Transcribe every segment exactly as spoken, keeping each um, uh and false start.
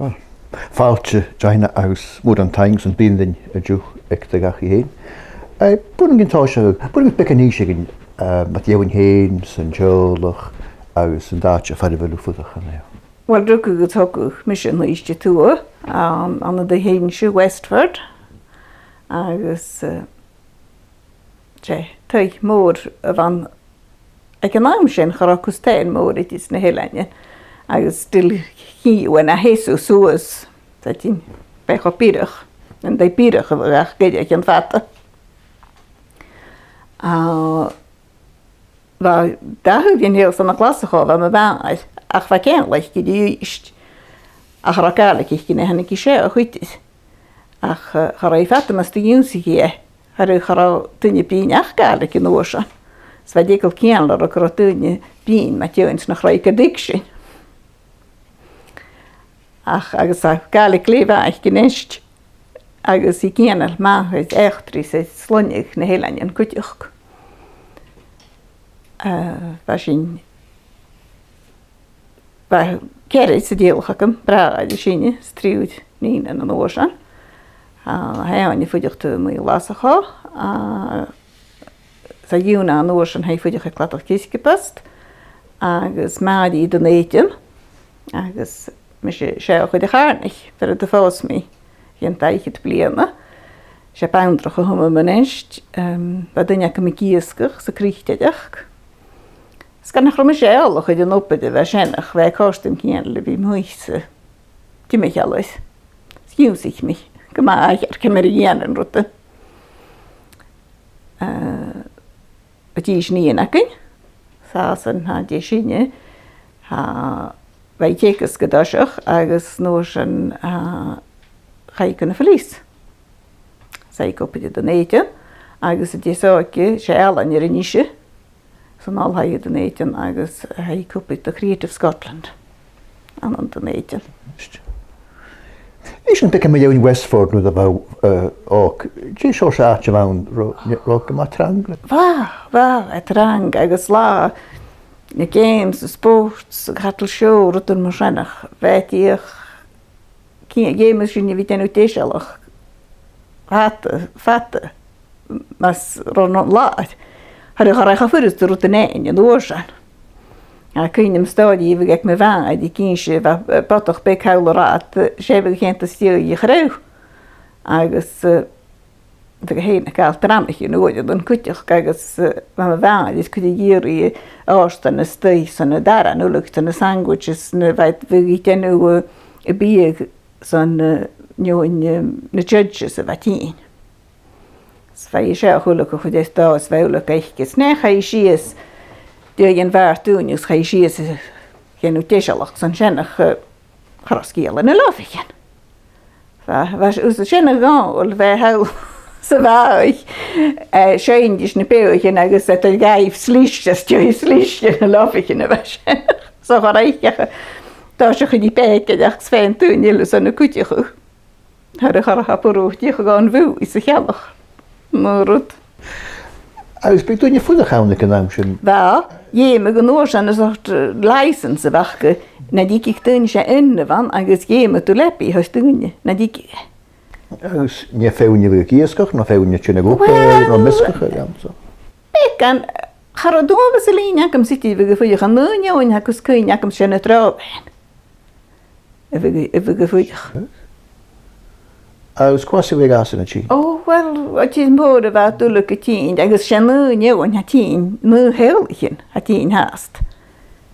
Fàilte, Diana, agus mòran taing son bruidhinn an-diugh aig do dhachaigh fhèin. Eh, bhuainn an toiseach, bhuainn beagan innse dhuinn, eh, mu do dheidhinn fhèin, san teaghlach, agus an t-àite far a bheil thu a' fuireach an-diugh. Uill, rugadh agus thogadh mise an Uibhist a Tuath, um, ann an taigh-seirbheisean Westford, agus, eh, 'S e taigh mòr a bh' ann aig an àm sin, cha robh cus taighean mòra idir sna h-eileanan, agus dh'fheumadh tu a sheasamh suas, 's e sin, bha e cho biorach, an taigh biorach a bh' ann, ach gu dearbh fada. A, bha dà thaigh an seo ann an Glaschu, bha mo mhàthair, ach bha ceangal aice ri Uibhist, ach cha robh Gàidhlig aice nuair a thàinig i seo a-staigh. Ach, eh, cha robh i fada mus do dh'ionnsaich i e, cha robh, cha robh duine a' bruidhinn ach Gàidhlig an uair sin. 'S bha e dìreach cianail oirre gun robh daoine a' bruidhinn mu dheidhinn 's nach robh i gu tuigsinn. Ach, agus tha Gàidhlig glè mhath aice a-nis, agus i cianail math air eachdraidh 's air sloinneadh nan eilean cuideachd. Eh, bha sinn Bha ceathrar san teaghlach agam, bràthair is sinne, is triùir nigheanan an uair sin. A, tha Eòin a' fuireach taobh a-muigh Ghlaschu, a, 's a Dhùghaill an uair sin, tha i a' fuireach aig Cladach Circepost, agus Màiri Dùn Èideann, agus mise seo a' Chàrnaich, far an do phòs mi, aig an dà fhichead bliadhna. 'S e Bandrach a th' annam a-nis, em, bha duine agam ag iasgach 's a' cruinneachadh. 'S gun nach robh mise eòlach air an obair a bha sin, ach bha e a' còrdadh rium cianail a bhith a-muigh 's a' timcheall air. 'S dh'ionnsaich mi gu math air ciamar a dhèanadh an rud. Eh, a' dithis nighean againn, 's ann, tha, an dèidh sin, tha, bha i a' teagasg an toiseach agus an uair sin, a, chaidh i gu na Police. 'S chaidh i gu obair ann an Dùn Èideann, agus an dèidh sin, 's e Ailean a rinn ise san oilthigh ann an Dùn Èideann agus chaidh i gu obair do Creative Scotland ann an Dùn Èideann. Innsidh beagan mu dheidhinn Westford nuair a bha thu, eh, òg. Dè seòrsa àite a bh' ann, robh, robh e gu math trang? Bha, bha, bha e trang agus latha na games, na sports, a' cadal seo, rudan mar sin, ach bha e dìreach cinnteach, dh'fheumadh sinn a bhith a' dèanamh deisealachd fada, fada, mus robh an latha. Cha robh, cha robh e cho furasta rudan fhaighinn an uair sin. Tha cuimhn' agam stòiridh a bh' aig mo mhàthair ag innse, bha, eh, bodach beag thall an rathad, eh, 's e a bha a' ceangal a-steach a chraobh. Agus, eh, bha e fhèin a' gabhail drannaichean uaireannan cuideachd agus, eh, bha mo mhàthair a' cur a dh'iarraidh òrdan a-staigh 's an aran uileag 's na sandwiches 's na bha, bha i a' dèanamh, eh, a' bhiadh 's an, eh, no an, eh, na judges a bha tighinn. 'S bha i seo a chuileag a chuid air dòigh 's bha uileag aice 's nuair a chaidh i sìos dhan bhàr-dùin agus chaidh i sìos a dhèanamh deisealachd 's an sin ach, eh, cha robh sgeul air na lobhaichean. Bha, bha, 's e sin a' gabhail, bha i thall sa bhàthaich, eh, seinn ris na beathaichean agus iad a' gabhail slis, às dèidh slis de na lobhaichean a bha sin. So cha robh aice ach toiseachadh ri bèicearachd 's faighinn daoine eile son a cuideachadh. Cha robh, cha robh, cha b' urrainn dhi a dhol dhan bhùth sa cheallach. No rud. Agus bha daoine a' fuireach ann aig an àm sin? Bha, dh'fheumadh an uair sin an sort, eh, license a bh' aca, na thigeadh duine 's e iongnadh a bh' ann agus dh'fheumadh tu leabaidh a thoirt dhaoine, na thigeadh. Agus an e feadhainn a bha ag iasgach, no feadhainn a' tighinn ag obair, no measgachadh ann, so? Beagan, cha robh dualchas a' linn agam-sa idir a bhith a' fuireach, an aon fheadhainn a tha cus cuimhne agam-sa 's e na dròbhean a bha, a bha a' fuireach. Agus cò às a bha iad a' tighinn? O, uill, a' tighinn mòr a bha duilich a' tighinn, agus 's e an aon fheadhainn a tha tighinn, na h-eòlaichean a tha tighinn fhathast.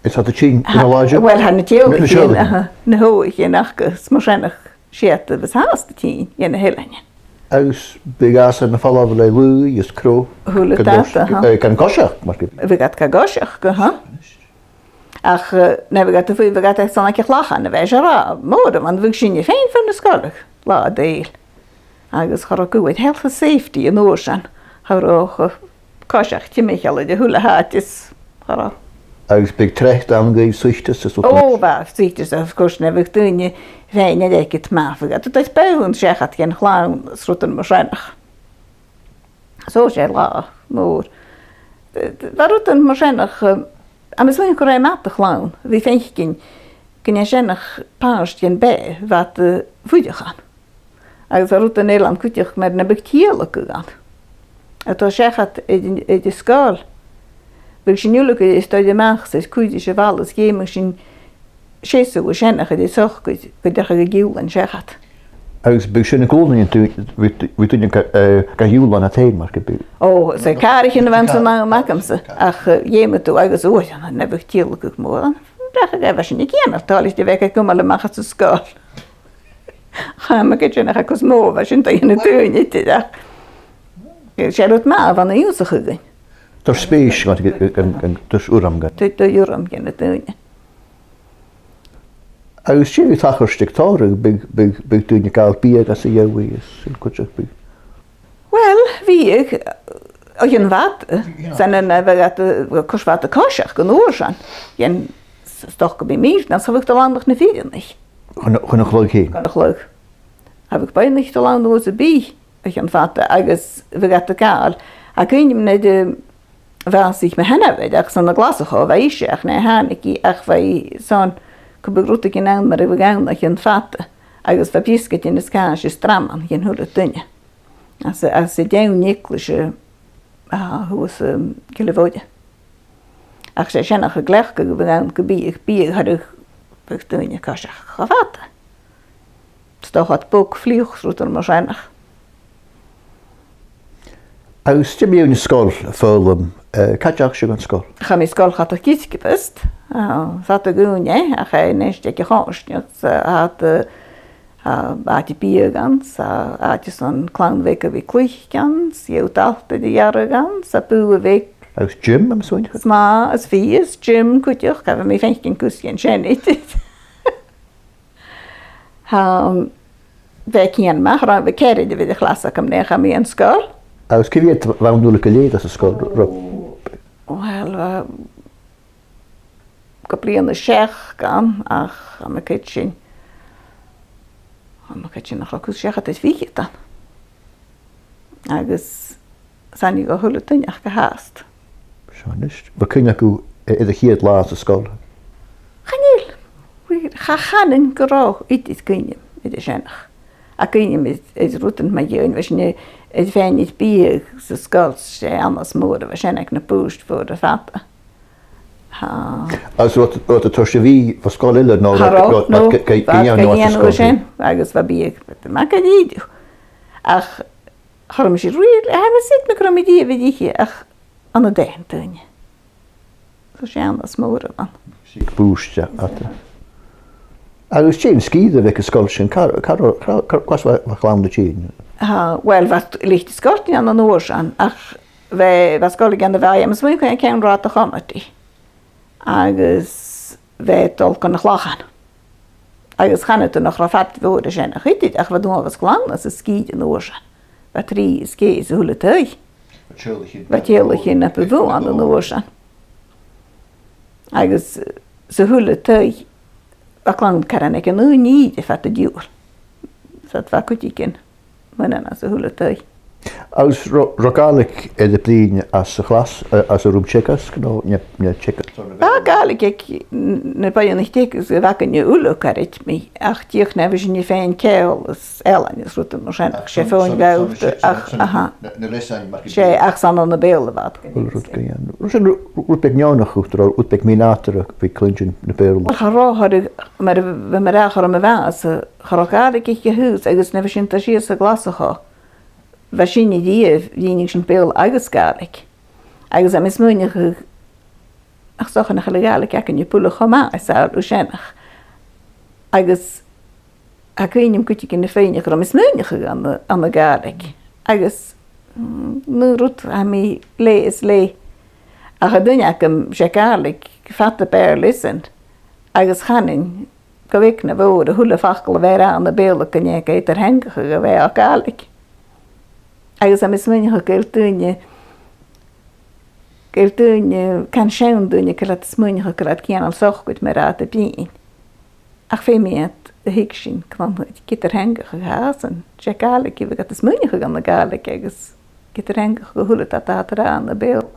Is tha iad a' tighinn na làidir? Uill, tha na h-eòlaichean, na h-eòlaichean, aha, na h-eòlaichean aca, 's mar sin ach 's iad a bha fhathast a' tighinn, dha na h-eileanan. Agus bha iad a' falbh le laoigh is crodh? A h-uile dad, aha. Eh, gan coiseachd, mar gum biodh. Bha iad gan coiseachd, aha. Ach, eh, nuair a bha iad a' fuireach, bha iad airson aig a' chlachan, a bha seo ro mhòr, a bha, bha sinne fhèin far na sgoile, latha deiseil. Agus cha robh gu bhith health and safety an uair sin, cha robh, eh, coiseachd timcheall air a h-uile h-àite is cha robh. Agus bha trèanadh ann gu suiteas is... O, bha, suiteas, of course, nuair a bha daoine fhèin air airgead math, bha iad a' toirt bonn seachad dhan chlann is rudan mar sin. So 's e latha mòr. D-, d-, bha rudan mar sin, ach, um, tha mi a' smaoineachadh gun robh e math do chlann a bhith a' faicinn gun e seann pàirt dhen bheatha a bha iad a' fuireach ann. Agus bha rudan eile ann cuideachd mar na biodh tìodhlacadh ann. A' dol seachad air, air an sgoil, bhiodh sinn uile a' cur a-steach a-mach 's a' cur a-mach às a' bhaile is dh'fheumadh sinn seasamh an sin a' dol a-steach gu, gu deach a' ghiùlan seachad. Agus bhiodh sin a' gabhail an t-, bhiodh, bhiodh duine ga, eh, ga ghiùlan a-staigh mar gum biodh. Ò, 's e càraichean a bh' ann san àm agamsa, ach, eh, dh'fheumadh tu agus uair sin, nam biodh tìodhlacadh mòr ann. Deach a ghabhail sin a' cianail, tàinig a bhith a' cumail a-mach às an sgoil. Tha mi a' creidsinn nach e cus mòr a bha sin do na daoine idir ach. 'S e rud math a bh' ann an ionnsachadh dhuinn. Tha spèis gun, gun, gun, gun, tha urram gun. Tha, tha urram gun na daoine. Agus 's e bhiodh tachairt aig tòrr, bhiodh, bhiodh, bhiodh daoine a' gabhail biadh às a' gheamhradh is sin cuideachd bhiodh. Uill, bhiodh, eh, o chionn fhada, yeah, 's ann a bhiodh iad, eh, a' cur fada coiseachd an uair sin. Dhen s-, stoc a bhiodh mìl, nan sa bhiodh iad a' lannachadh na fireannaich. Chun, chun a' chladh fhèin. Chun a' chladh. Cha bhiodh boireannaich a' dol ann uair sam bith o chionn fhada agus bhiodh iad a' gabhail. Tha cuimhn' agam nuair a bhàsaich mo sheanmhair, ach 's ann à Glaschu a bha ise, ach nuair a thàinig i, ach bha i son, gum biodh rudeigin ann mar a bhiodh ann o chionn fhada, agus bha briosgaidean is càis is draman dhan a h-uile duine. Às, às an t-seann eaglais, eh, a, shuas, eh, Cille Mhoire. Ach 's e sin a' chleachdadh a bh' ann gum biodh, biadh, cha robh, bhiodh daoine a' coiseachd cho fada. 'S dòcha bog fliuch 's rudan mar sin. Agus dè mu dheidhinn an sgoil, a Phòil, eh, càit an deach sibh dhan sgoil? Chaidh mi sgoil Chadach Circeabust, a, fada gu h-àraid, ach a-nis aig a' choimhearsnachd, 's a, a, a, àite biadh ann, 's a, àite son clann bheaga a bhith a' cluich ann, 's a, daltair a ghearradh ann, 's a, bùth a bh' aig. Agus gym, am smaoinich. 'S math, is bhiodh, is gym cuideachd, cha bhi mi a' faicinn cus dhen sin idir. Tha, bha ceann math, cha robh, bha ceathrar a bha air a' chlas agam nuair a chaidh mi dhan sgoil. Agus cò mheud a bh' ann uile gu lèir anns an sgoil, ro-, Uill, eh, gu bliadhna seachd ann, ach tha mi a' creidsinn, tha mi a' creidsinn nach robh cus seachad air fichead ann. Agus 's ann a bha a h-uile duine aca fhathast. Seo a-nis. Bheil cuimhne agaibh air a' chiad latha sa sgoil? Chan eil. Cha, cha chanainn gun robh idir cuimhne agam air sin. Tha cuimhne agam air, air rudan mu dheidhinn, bha sinn a', a' faighinn biadh sa sgoil, 's e annas mòr a bha sin aig na bùird mhòra fada. Tha. Agus robh, robh iad a' toirt a' bhiadh bho sgoil eile no Cha robh, no, bha iad ga dhèanamh sin, agus bha biadh, bha iad math gun fhìor. Ach cha robh mise really, tha mi a' smaoineachadh gun robh mi a' dèanamh a bhith ag ithe, ach ann an dòigh an-diugh. So 's e annas mòr a bh' ann. Sic bùird, a, a. Agus dè an sgìre a bh' aig an sgoil sin, car, car, car, car, cò às a bha, bha a' chlann a' tighinn? Ah, uill, bha leithid de sgoiltean ann an uair sin, ach bha, bha sgoil aig an a bha, tha mi a' smaoineachadh gur e Ceann Rathad a' Chomataidh. Agus bha e a' dol gu na Clachan. Agus chanadh tu nach robh fada mòr an sin a' chuideachd, ach bha an uabhas clann anns an sgìre an uair sin. Bha trì is ceithir sa h-uile taigh. Bha teaghlaichean, bha teaghlaichean na bu mhotha ann an uair sin. Agus, eh, sa h-uile taigh, bha clann caran aig an aon ìre fad an t-siubhail. 'S bha cuideigin mun àm anns a h-uile taigh. Agus ro-, robh Gàidhlig air a bruidhinn anns a' chlas, eh, anns an rùm teagaisg, no, no, no teagasg? Bha Gàidhlig aig n-, na boireannaich teagaisg a bh' againne uile, chanainn, ach dìreach nuair a bha sinne a' faighinn ceòl is ealain is rudan mar sin, ach 's e fòn a bh' ann, ach, aha. 'S e, ach 's ann ann am Beurla a bha iad. Uill, rud gu dearbh. Rud sin, ru-, ru-, rud beag neònach, rud, rud beag mì-nàdarrach a bhith a' cluinntinn na Beurla. Cha robh, cha robh, mar a bha, mar a bha mi ag ràdh, cha robh Gàidhlig aig a' chlas, agus nuair a bha sinn a' dol sìos a Ghlaschu, bha sinne a-riamh, dh'fhaighnicheadh sinn Beurla agus Gàidhlig. Agus tha mi a' smaoineachadh, ach 's dòcha nach eil a' Ghàidhlig againne buileach cho math is a tha a' Ghàidhlig sin. Agus tha cuimhn' agam cuideigin a' faighneachd, an robh mi a' smaoineachadh ann an, ann an Gàidhlig. Agus, mm, an aon rud, tha mi leth is leth. Ach an duine agam, 's e Gàidhlig fada b' fheàrr leis-san. Agus chanainn, gu bheil na bhòr, a h-uile facal a bha e ag ràdh na Beurla, gun e eadar-theangachadh a bha e à Gàidhlig. Agus tha mi a' smaoineachadh gu bheil daoine, gu bheil daoine, can seann daoine, gu bheil iad a' smaoineachadh gu bheil iad a' cianail socair mar a tha iad a' bruidhinn. Ach feumaidh iad a thuigsinn gu bheil eadar-theangachadh a tha sin. 'S e Gàidhlig a bhiodh iad a' smaoineachadh ann an Gàidhlig agus eadar-theangachadh a h-uile dad a tha iad ag ràdh na Beurla.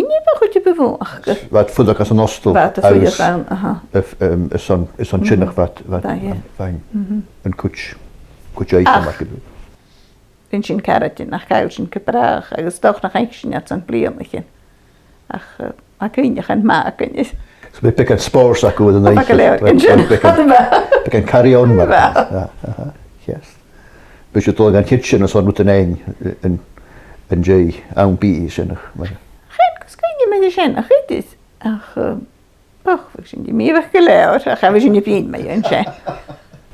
Nì, nì, bha cuid a bu mhotha aca. Bha iad a' fuireach anns an ostail. Bha iad a' fuireach ann, aha. Is, um, is ann, is ann sin a bha, bha, bha, bha an cuid, cuid aodaich, mar gum biodh. Bha sin ceart, nach eil sin gu bràth, agus 's dòcha nach fhaic sinn iad son bliadhnaichean. Ach, eh, tha cuimhneachain math againn. So bha beagan spòrs agaibh an oidhche. Bha gu leòr, bha, bha beagan, beagan carry-on mar. Bha. Ah, aha, yes. Bha sibh a' dol dhan kitchen airson rudan fhaighinn, an, an dèidh àm bìdh sin, ach, mar. Chan eil cuimhne agam air sin, ach, ach, eh, Och, bha sin mìorbhaileach gu leòr, ach bha sin a' bruidhinn mu dheidhinn sin.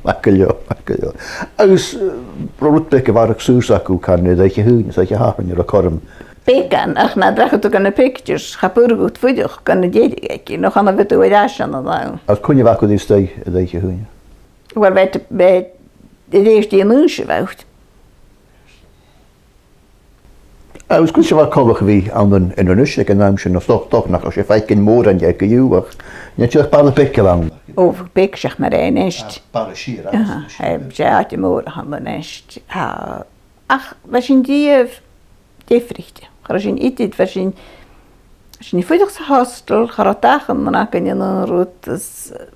Math gu leòr, math gu leòr. Agus, eh, robh rud beag a bharrachd suas agaibh, can, air Oidhche Haoine, 's Oidhche Shathairne, an robh cothrom? Beagan, ach nan deach thu gu na pictures, cha b' urrainn dhut fuireach gun an deireadh aice, no chan fhaigheadh tu air ais ann an àm. Agus cuin a bha thu a-staigh air Oidhche Haoine? Uill, bha, bha, a-rithist an aois a bha thu. Agus cò ris a bha e coltach a bhith ann an, ann an Inbhir Nis aig an àm sin, no 's dòcha, 's dòcha nach robh sibh a' faicinn mòran dheth gu dìreach. An e dìreach balla beag a bh' ann? Ò, bha e beag seach mar a tha e a-nis. Ah, balla sìor, aha, eh, 's e àite mòr a th' ann a-nis. Ah, ach bha sinn dìreach diofraichte. Cha robh sinn idir, bha sinn, bha sinn a' fuireach sa hostel, cha robh dath ann againn an aon rud, is, eh,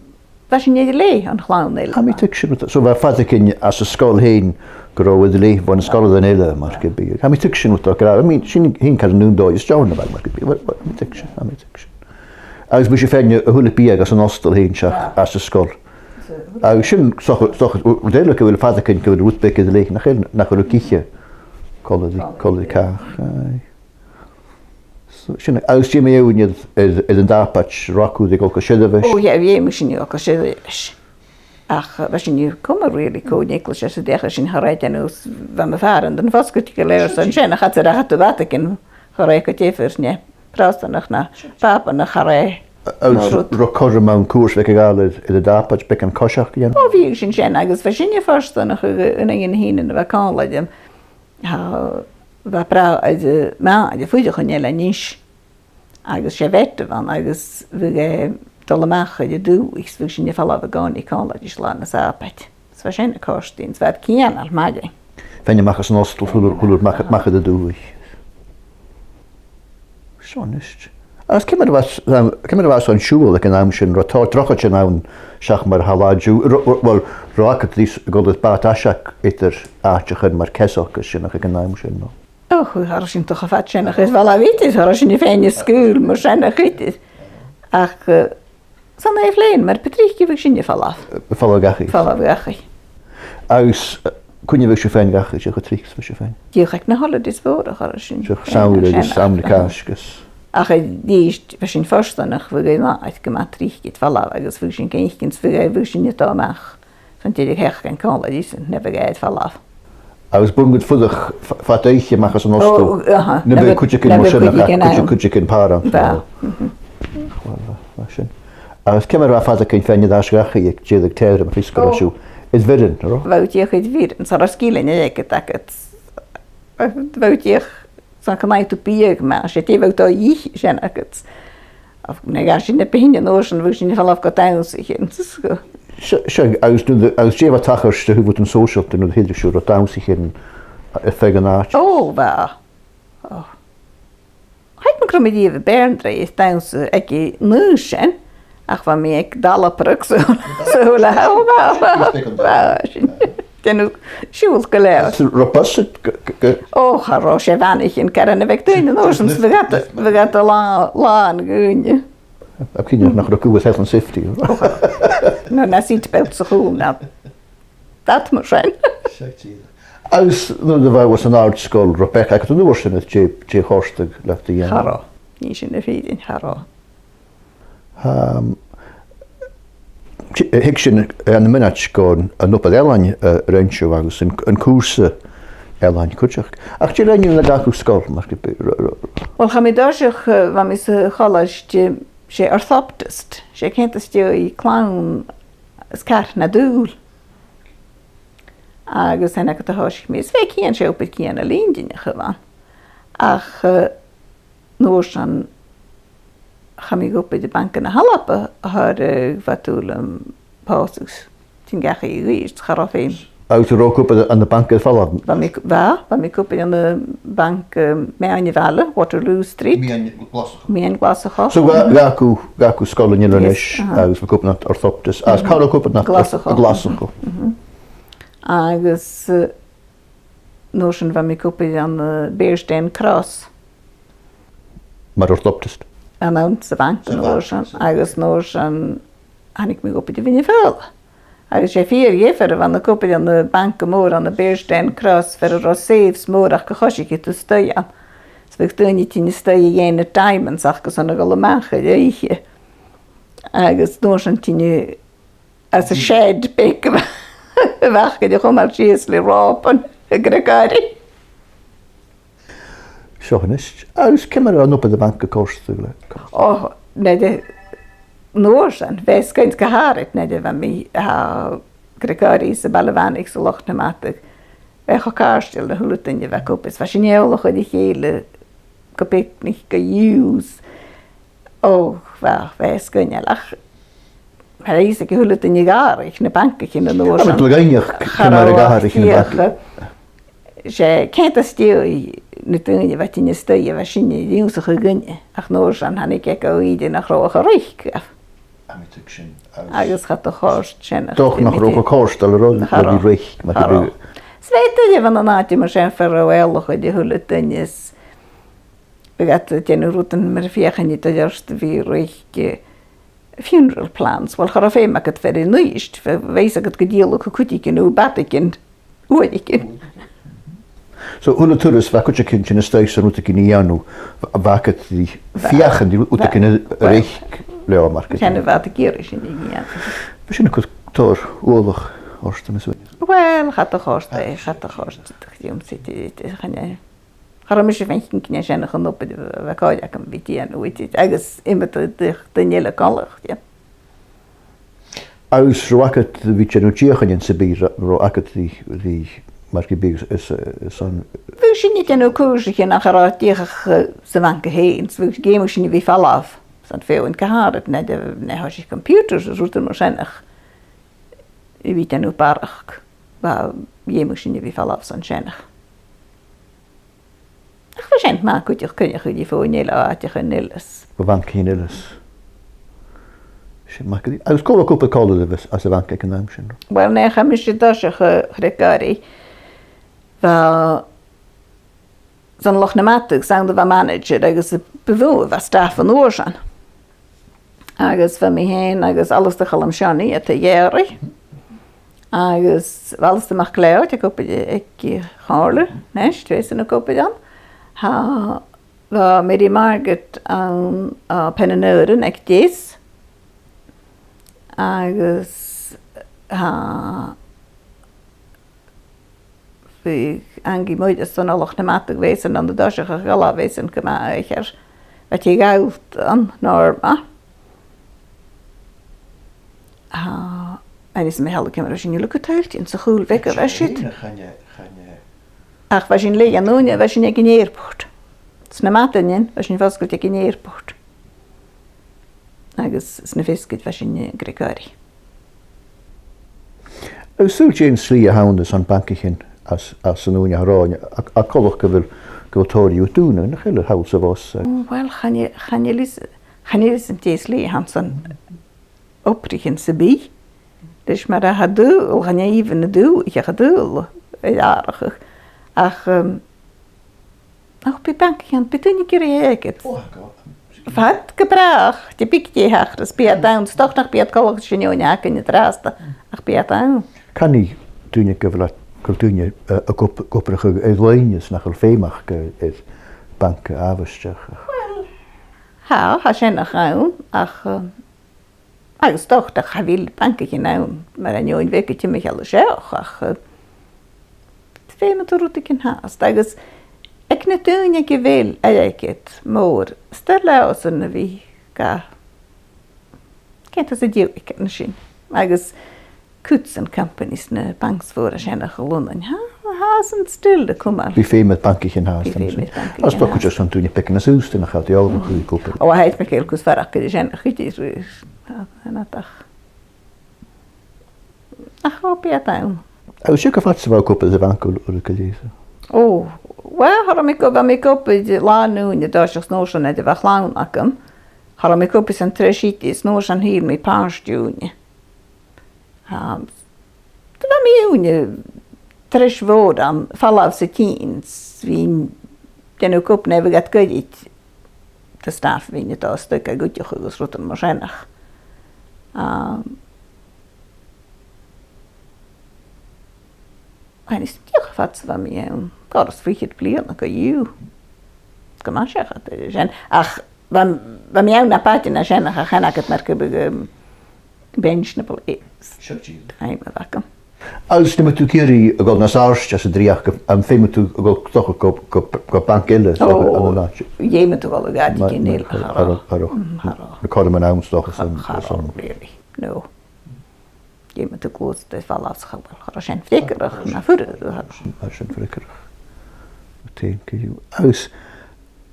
bha sinn air leth on chlann eile. Tha mi a' tuigsinn, so bha fadachd againn anns an sgoil fhèin gun robh air leth bhon sgoilearan eile, mar gum biodh. Tha mi a' tuigsinn rud a tha ag ràdh, I mean, sin fhèin car an aon dòigh is John a bha, mar gum biodh. Bha, bha, tha mi a' tuigsinn, tha mi a' tuigsinn. Agus bha sibh a' faighinn a h-uile biadh anns an ostel fhèin seach anns an sgoil. Agus sin, 's dòcha, 's dòcha, rud eile gu bheil fadachd againn gu bheil rud beag air leth, nach eil, nach eil ag ithe còmhla ri, còmhla ri càch, aye. So, sin, agus dè mu dheidhinn air, air, air an t-Sàbaid, an robh cùisean a' dol gu seirbheis? Ò, yeah, bha sinn a' dol gu seirbheis. Ach, eh, bha sinn a' cumail really còmhla ri eaglais às an deireadh, sin a rèir dè nì, bha mo phàrantan fosgailte gu leòr, so an sin, ach chaidh a ràdh, cha robh fadachd againn gu diofar, no Pròstanach no Pàpanach, cha robh. Agus robh cothrom ann cùrsa bheag a ghabhail air, air an t-Sàbaid, beagan coiseachd a dhèanamh? Ò, bhiodh sinn sin, agus bha sinne fortanach, eh, an fheadhainn a bha còmhla rium. Tha, bha bràthair, eh, mo mhàthair a' fuireach an Eilean Nis, agus 's e veteran a bh' ann, agus bhiodh e a' dol a-mach air an dùthaich, is bhiodh sinn a' falbh an-còmhnaidh còmhla ris Là na Sàbaid. Is bha sin a' còrdadh rinn, is bha iad cianail math. Faighinn a-mach às an ostel, a h-uile, a h-uile, a-mach, a-mach air an dùthaich. Seo a-nis. Agus ciamar a bha, um, ciamar a bha sibh an siubhal aig an àm sin, robh tòrr drochaid ann seach mar a tha an-diugh, ro-, ro-, well, robh agad ris a dhol air bàt' aiseag eadar àiteachan mar Keswick is sin aig an àm sin, no? Ò, cha robh sinn a' dol cho fad sin ach air falbh idir, cha robh sinn a' faighinn an sgaoil mar sin ach idir. Ach, eh, san ath-bhliadhna, mar bu trice bhiodh sinn a' falbh. A' falbh dhachaigh. Falbh dhachaigh. Agus, eh, cuin a bhiodh sibh a' faighinn dhachaigh, dè cho tric 's a bhiodh sibh a' faighinn? Dìreach aig na holidays mhòra, cha robh sinn. Dìreach Samhain agus Samhain na Càisge. Ach a-rithist, bha sinn fortanach, bhiodh e math, gu math tric a' falbh, agus bhiodh sinn ga fhaicinn, 's bhiodh, bhiodh sinn a' dol a-mach. San deireadh sheachdain còmhla ris, nuair a bhiodh e air falbh. Agus b' urrainn dhut fuireach f-, fad oidhche a-mach às an ostel? Ò, aha. Nam biodh cuideigin mar sin, cuideigin, cuideigin pàrant. Bha. Uill, bha, bha sin. Agus ciamar a bha fadachd againn faighinn air ais dhachaigh aig deireadh tèarma, mar a thuirt thu, air bhioran, an robh? Bha thu dìreach air bhioran, 's cha robh sgillinn airgid agad. Bha thu dìreach San can fhaigheadh tu biadh, mas e dè bhiodh tu a' dol a dh'ithe sin agad. Ach nuair a ghabhadh sinn na beinne an uair sin, bhiodh sinn a' falbh gu dannsa, chionn 's gu. Seo, seo, agus nuair a, agus dè bha a' tachairt, dè bha thu a' dèanamh sòisealta nuair a thigeadh sibh ro dhannsa chionn air feadh an àite? Ò, bha. Ò. Tha mi a' creidsinn gu robh mi a-riamh a' bèarnadh air dannsa aig an àm sin, ach bha mi aig Dalabrog, so, so le, ò, bha, bha, bha, sin. Dèanamh siubhal gu leòr. Is robh bus gu, gu, gu... Ò, cha robh, 's e bhanaichean, caran a bhiodh daoine an uair sin, 's bhiodh iad, bhiodh iad a' là-, làn dhaoine. Tha cuimhne nach robh cus health and safety. Ò, cha robh. No, na seat belts a chùl, na dad mar sin. Agus nuair a bha thu san àrd-sgoil, robh beachd agad an uair sin air dè, dè chòrdadh leat a dhèanamh? Cha robh. Nì sin a' faighinn, cha robh. Ehm, ti-, eh, thig sinn, eh, ann am mionaid gu, an obair ealain, eh, a rinn sibh agus an, an cùrsa ealain cuideachd. Ach dè rinn sibh nuair a dh'fhàg sibh sgoil, mar gum bi-, ro-, ro-, Uill, chaidh mi an toiseach, eh, bha mi sa cholaiste, eh, 's e orthoptist, 's e ceann-stiùiridh clann is car na dùil. Agus sin agad a thòisich mi. Is bha e ceann, 's e obair ceann a lìon duine a chuir ann. Ach, eh, an uair sin, chaidh mi gu obair do Bhanca na h-Alba, a thuirt, eh, bha dùil leam pòsadh, tighinn dhachaigh a-rithist, cha robh feum. Agus an robh thu ag obair ann am banca air falbh? Bha mi, bha, bha mi ag obair ann am banca, eh, meadhan a' bhaile, Waterloo Street. Meadhan Ghlaschu. Meadhan Ghlaschu. So, dh'fhà-, dh'fhàg thu, dh'fhàg thu sgoil an Eilein Nis, aha, agus bha thu ag obair ann an orthoptist, agus càit an robh thu ag obair ann? Glaschu. Glaschu. Mhm. Agus, eh, an uair sin bha mi ag obair ann am, eh, Bearsden Cross. Mar orthoptist? Ann, ann sa bhanc an uair sin, agus an uair sin thàinig mi gu obair do Bhinn na Faoghla. Agus 's e fìor dhiofar a bh' ann an obair ann am banca mòr ann am Bearsden Cross, far an robh safes mòr ach gun coisicheadh tu a-staigh ann. 'S bhiodh daoine a' tighinn a-staigh a dh'fhaighinn diamonds aca gus an dol a-mach air oidhche. Agus an uair sin tighinn às an shed beag a bh-, a bh' aca ri chumail sìos le ròpan a' Ghregory. Seo a-nis. Agus ciamar a bha an obair ann am banca a' còrdadh leat? Ò, nuair a, an uair sin, bha e sgoinneil gu h-àraid nuair a bha mi, ah, Gregory sa Baile Mhanaich sa Loch nam Madadh. bha e cho càirdeil ri a h-uile duine a bha ag obair, is bha sinn eòlach air a chèile gu picnic, gu use. Ò, bha, bha e sgoinneil, ach bha fhios aig a h-uile duine a' gàrradh na bancaichean an uair sin. Bha iad a' gabhail, cha robh e ag atharrachadh na bancaichean. 'S e, ceart, às dèidh na daoine a bha a' tighinn a-staigh, bha sinne ag ionnsachadh dhuinne, ach an uair sin thàinig e gu ìre nach robh e cho reic dhaibh. Agus cha do chòrd sin ach... Dòcha nach robh e cho cofhurtail ri ràdh, mar gum biodh. 'S bha e doirbh ann an àite mar sin far an robh eòlach air a h-uile duine is bhiodh iad a' dèanamh rudan mar a feuchainn iad air adhart a bhith reic, eh, funeral plans. Uill, cha robh feum agad air a-nis, bha, bha fhios agad gun dìoladh tu cuideigin no bàta aig an uair aig an... So, a h-uile turas a bha cuideigin a' tighinn a-staigh 's an rudeigin a dhèanamh, bha, bha agad ri feuchainn ri rudeigin a reic leotha, mar gum biodh. Sin a bha iad ag iarraidh sin a dhèanamh. Bha sin a' cur tòrr uallach ortsa, tha mi a' smaoineachadh. Uill, cha do chòrd e, cha do chòrd e, chan e. Cha robh mise a' faicinn gun e sin a' chuid obair a bha còir agam a bhith a' dèanamh, agus iomadh duine eile coltach, yeah. Agus robh agad ri bhith a' dèanamh deuchainnean sam bith, ro-, robh agad ri, ri, mar gum biodh, is, is an... Bha sinne a' dèanamh cùrsaichean ach cha robh deuchainn, eh, sa bhanca fhèin, so dh'fheumadh sinne a bhith a' falbh san fheadhainn gu h-àraid, nuair a, nuair a thòisich computers is rudan mar sin, ach a bhith a' dèanamh barrachd, bha, dh'fheumadh sinne a bhith a' falbh san sin, ach Ach bha sin math cuideachd, cuideachd, a bhith a' faighinn eile, àiteachan eile is... Bha bhancaichean eile is... Sin math gu dearbh. Agus cò bha ag obair còmhla ribh às, às a' bhanca aig an àm sin? Uill, nuair a chaidh mise a dh'fhoillseachadh, eh, Craig Gorry, bha, 's ann an Loch nam Madadh, 's ann a bha manaidsear, agus b' e bhon a bha staff an uair sin. Agus bha mi fhèin agus Alasdair Chaluim Seonaidh, a tha a dhèidh. Agus bha Alasdair MacLeòid ag obair aig a' chomhairle a-nis, tha esan ag obair ann. Tha, bha Mary Margaret ann, à Pennan Òrain aig Deas. Agus tha Bha Angie Moyes ann an Loch nam Madadh, bha esan ann an toiseach a' gabhail, bha esan gu math aithghearr. Bha tè Ghallta ann, Norma. Ah, agus 's e mi a' smaoineachadh ciamar a bha sinn uile gu toilichte sa chùl bheag a bha siud. Chan e, chan e. Ach bha sinn letheanach, bha sinn aig an airport. Sna madainnean, bha sinn fosgailte aig an airport. Agus sna feasgaid bha sinn, eh, Craig Gorry. Agus saoil dè an slighe a th' ann airson bancaichean às, às an ùine a th' ann, a, a' coltach gu bheil, gu bheil tòrr dhiubh a' dùnadh, nach eil, thall 's a-bhos, eh? Ò, uill, chan eil, chan eil fhios, chan eil fhios agam dè an slighe a th' ann airson obraichean sam bith. Leis mar a tha dùil, chan e even na dùthaich a tha dùil air atharrachadh. Ach, ehm, Och, bidh bancaichean, bidh daoine ag iarraidh airgead. Ò, tha. Fad gu bràth, dè beag dè thachras, bidh iad ann, 's dòcha nach bi iad coltach sin fhèin againn an-dràsta, ach bidh iad ann. Canaidh daoine gu bheil, gu bheil daoine, eh, ag ob-, ag obrachadh air loidhne 's nach eil feum aca air, air banca àbhaisteach. Uill, tha, tha sin a' dol ann, ach, eh, Agus 's dòcha cha bhi bancaichean ann mar an fheadhainn bheaga timcheall an seo, ach, eh, feumaidh tu rudeigin fhathast, agus aig na daoine aig a bheil airgead mòr, 's toil leothasan a bhith ga, ceart, às an dìreadh aig an sin. Agus cuid de companies, na banks mòra sin a th' ann an Lunnainn, tha, tha iadsan still a' cumail. Bidh feum air bancaichean fhathast. Bidh feum air bancaichean fhathast. Agus 's dòcha cuid airson daoine beaga nas aostaich nach eil eòlach air a' chùbaid. Ò, tha, tha mi a' creidsinn gu bheil faireachdainn sin, a' chuid is, eh, tha, tha, tha. Ach, ò, bidh iad ann. Agus siud, cò fhad 's a bha thu ag obair sa bhanca, a bheil cuimhne leat? Ò, uill, cha robh mi ag ob-, bha mi ag obair Là an Ùine an toiseach, 's an uair sin, nuair a bha a' chlann agam. Cha robh mi ag obair san treas oidhche, 's an uair sin thill mi pàirt-ùine. Tha, bha mi ùine treis mhòr ann, falbh 's a' tighinn, 's bhithinn a' dèanamh cupa no bhiodh iad goirid de staff, bhithinn a' dol a-staigh a dh'oideachadh agus rudan mar sin, ach, ah, chan eil fhios agam dè cho fad 's a bha mi ann, còrr is fichead bliadhna co-dhiù. Gu math seachad air sin. Ach bha, bha mi ann na b' fhaide na sin, ach chan eil agad mar gum biodh, um, pensionable age. Sure, dìreach. Aidh, ma bhiodh agam. Agus nam biodh tu ag iarraidh a dhol nas àirde às an dreuchd, am feumadh tu a dhol, 's dòcha, gu, gu, gu banc eile, 's dòcha, ann an àite? Ò, dh'fheumadh tu a dhol gu àiteigin eile, cha robh. Mar, mar, mar, mar, mm, cha robh. Na cothroman ann, 's dòcha, cha, san, cha robh, really, no. Dh'fheumadh tu gluasad air falbh às a' chabhail, cha robh sin freagarrach, na fhuair. Mar sin freagarrach. Thank you. Agus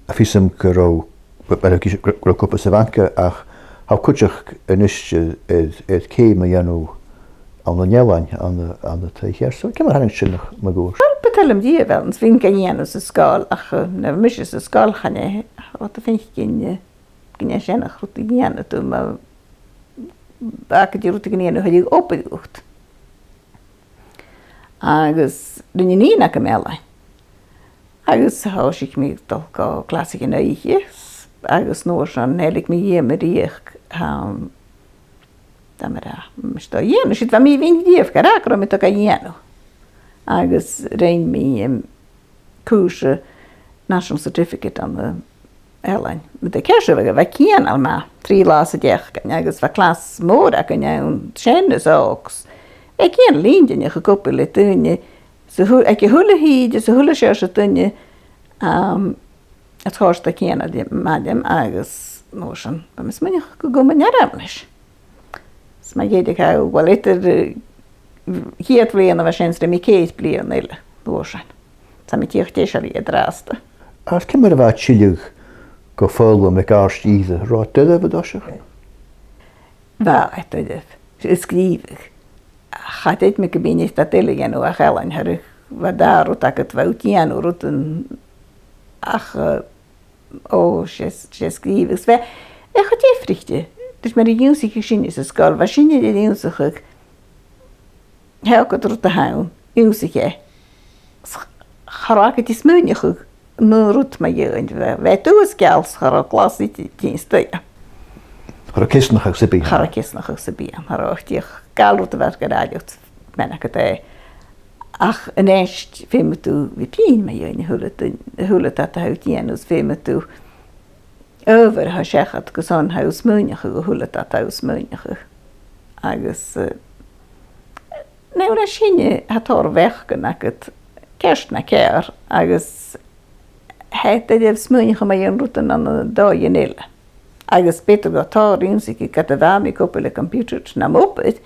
tha fios agam gun robh, gun robh cupa sa bhanca, ach tha cuideachd a-nis air, air ceum a dhèanamh ann an eilean, ann an, ann an taigh-charaidean. So, ciamar a thàinig sin a-mach, ma-thà? Well, bu toil leam dìreach, well, 's bhithinn ga dhèanamh san sgoil, ach, eh, nuair a bha mise san sgoil, chan e, rud a bh' ann, eh, gun e sin an rud a dhèanadh tu, ma bha agad ri rud a dhèanamh, thèid thu a dh'obair dhut. Agus rinn an nighean agam eilean. Agus thòisich mi a' dol gu clasaichean oidhche, agus an uair sin thàinig mi dhìom a-rithist, um, dè mar a, mise a' dol a dhèanamh, siud bha mi a' faighinn dhìom, gu robh mi a' dol ga dhèanamh. Agus rinn mi, um, cùrsa National Certificate ann an, eh, eilean. Mu do cheart, bha, bha e cianail math, trì latha sa t-seachdain, agus bha clas mòr againn ann sin is òg. Bha e cianail inntinneach a' co-obair le daoine, sa hu-, aig a h-uile tìde, sa h-uile seòrsa duine, um, a' toirt a' chianail math leam, agus an uair sin, bha mi a' smaoineachadh gun cumainn orm leis. 'S ma dh'fhaodte, well, eadar, eh, a' chiad bhliadhna a bha sin, 's rinn mi ceithir bliadhna eile an uair sin. 'S tha mi dìreach deiseil an-dràsta. Agus ciamar a bha e a' tilleadh gu foghlam aig àrd-ìre, an robh e doirbh an toiseach? Bha e doirbh. A' sgrìobhadh. Cha chreid mi gum bithinn air dad eile a dhèanamh ach eilean, oir bha dà rud agad, bha thu a' dèanamh rudan ach, eh, o, 's e, 's e sgrìobhadh. Is bha, bha e cho diofraichte. Leis mar a dh'ionnsaich sinne san sgoil, bha sinne air ionnsachadh, tha agad rud a th' ann, ionnsaichidh e. 'S ch-, cha robh agad ri smaoineachadh an aon rud mu dheidhinn, bha, bha e duas geal 's cha robh glas idir a' tighinn a-steach. Cha robh ceasnachadh sam bith ann. Cha robh ceasnachadh sam bith ann, cha robh ach dìreach gabhail rud a bha gu ràdh leat, mean agad e. Ach a-nis, feumaidh tu bhith a' bruidhinn mu dheidhinn a h-uile duine, a h-uile dad a tha thu a' dèanamh, is feumaidh tu adhbhar a tha seachad gus an tha thu a' smaoineachadh a h-uile dad a tha thu a' smaoineachadh. Agus, eh, nuair a tha sinne, tha tòrr bheachdan agad, ceart no ceàrr, agus tha iad a' smaoineachadh mu dheidhinn rudan ann an dòigh eile. Agus b' fheudar dhomh tòrr ionnsachadh ged a bha mi ag obair le computer nam obair,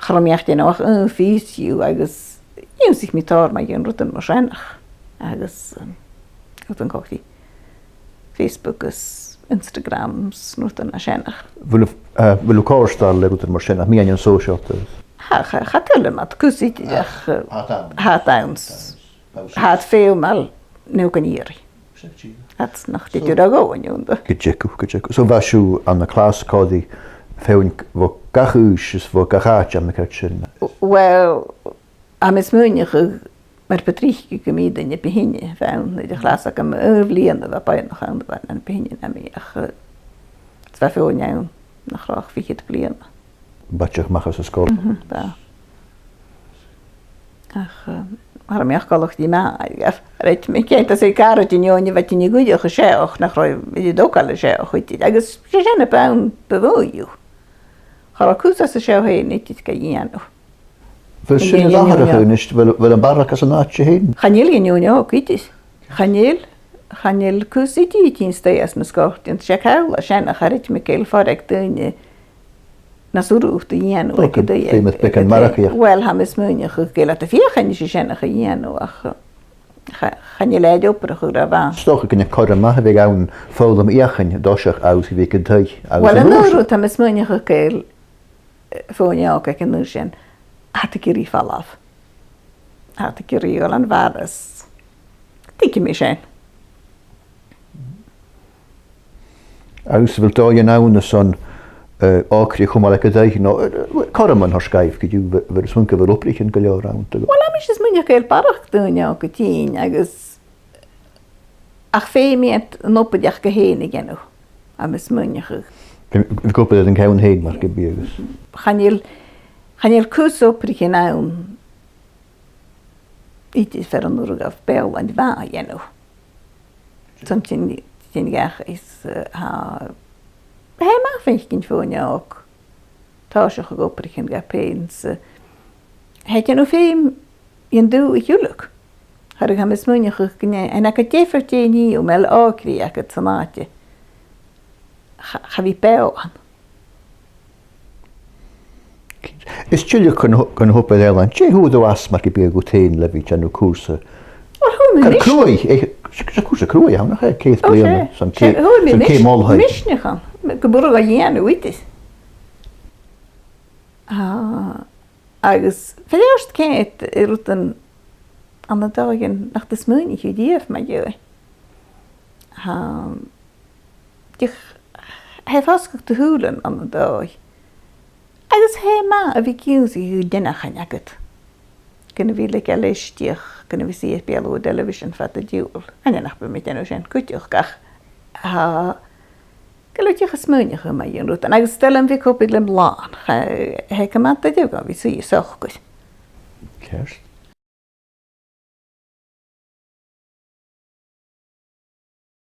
cha robh mi ach a' dèanamh aon phìos dhiubh agus dh'ionnsaich mi tòrr mu dheidhinn rudan mar sin. Agus, um, rudan co-dhiù, Facebook is Instagram is rudan mar sin. A bheil, eh, a bheil thu cofhurtail le rudan mar sin, meadhanan sòisealta? Tha, cha, cha toil leam iad cus idir ach, eh, tha iad ann. Tha iad ann. Tha iad feumail no gun iarraidh. Tha iad nach tèid thu ro dhomhainn annta. Gu dearbh, gu dearbh. So bha sibh ann an clas còmhla, feadhainn bho gach aois is bho gach àite, am measg sin? Well, tha mi a' smaoineachadh, mar bu trice gum biodh duine beag fhèin ann, nuair a chlas agam, aon bhliadhna bha beagan ann, bha na beagan nam measg, ach, eh, bha feadhainn ann nach robh ach fichead bliadhna. Bha iad a-mach às an sgoil. Mhm, bha. Ach, eh, cha robh mi ach coltach ri màthair, ach, reit, mi cinnteach 's e gàrradh an fheadhainn a bha a' tighinn a dh'fhuireach an seo, nach robh iad a' togail an seo, chuidicheadh, agus 's e sin a bh' ann bu mhotha dhiubh. Cha robh cus às an seo fhèin idir ga dhèanamh. A bheil sin air atharrachadh a-nis, a bheil, a bheil am barrachd às an àite fhèin? Chan eil an fheadhainn òg idir. Chan eil, chan eil cus idir a' tighinn a-steach às na sgoiltean, 's e call a tha sin, ach cha chreid mi gu bheil faireachdainn nas urrainn dhut a dhèanamh aig an taigh. Feumaidh beagan margaidh. Well, tha mi a' smaoineachadh gu bheil iad a' feuchainn ri sin a dhèanamh, ach cha, chan eil e air obrachadh ro mhath. 'S dòcha gun e cothrom math a bhiodh ann foghlam fheuchainn an toiseach agus a bhith aig an taigh agus an uair sin. Well, an aon rud, tha mi a' smaoineachadh gu bheil feadhainn òg aig an aois sin, tha iad ag iarraidh falbh. Tha iad ag iarraidh a dhol dhan bhaile is tuigidh mi sin. Agus a bheil dòighean ann airson, eh, òigridh a chumail aig an taigh, no, eh, cothroman a thoirt dhaibh, gu dearbh, a bheil, a bheil sibh a' smaoineachadh gu bheil obraichean gu leòr ann? Well, tha mise a' smaoineachadh gu bheil barrachd dhaoine òg a' tighinn, agus ach feumaidh iad an obair aca fhèin a dhèanamh, tha mi a' smaoineachadh. Bidh, bidh obair air an ceann fhèin, mar gum biodh. Chan eil, chan eil cus obraichean ann idir far an urrainn dhaibh Beurla mhath a dhèanamh. Son tighinn, tighinn dhachaigh is, eh, tha, tha e math faicinn feadhainn òg tòiseachadh ag obraichean dhaibh fhèin is, eh, tha e a' dèanamh feum dhan dùthaich uileag. Cha robh, tha mi a' smaoineachadh gun e, an e gu diofar dè nì thu, ma bheil òigridh agad san àite, cha, cha bhi beò ann. Is tuilleadh gun, gun obair eile. Dè fhuair thu às mar gum biodh thu fhèin le bhith a' dèanamh cùrsa? Well, fhuair mi... Chan e cruaidh, eh, 's e cùrsa cruaidh a th' ann, nach e, ceithir bliadhna, 's e, 's e, fhuair mi, 's e ceum ola. Misneachd ann, gu bhith a' dèanamh idir. Ah, agus feumaidh ceart rudan ann an dòigh nach do smaoinich thu riamh mu dheidhinn. Ah, dìreach, tha e fosgailte do shùilean ann an dòigh. Agus tha e math a bhith ag ionnsachadh gu dè tha agad. Gun a bhith a' leigeil leis dìreach, gun a bhith suidhe air beulaibh television fad an t-siubhail. Chan e nach bi mi a' dèanamh sin cuideachd, ach, ah, gu bheil thu dìreach a' smaoineachadh mu dheidhinn rudan. Agus 's toil leam bhith a' cuideachadh lem làn. Tha, tha e gu math doirbh a bhith suidhe socair. Ceart.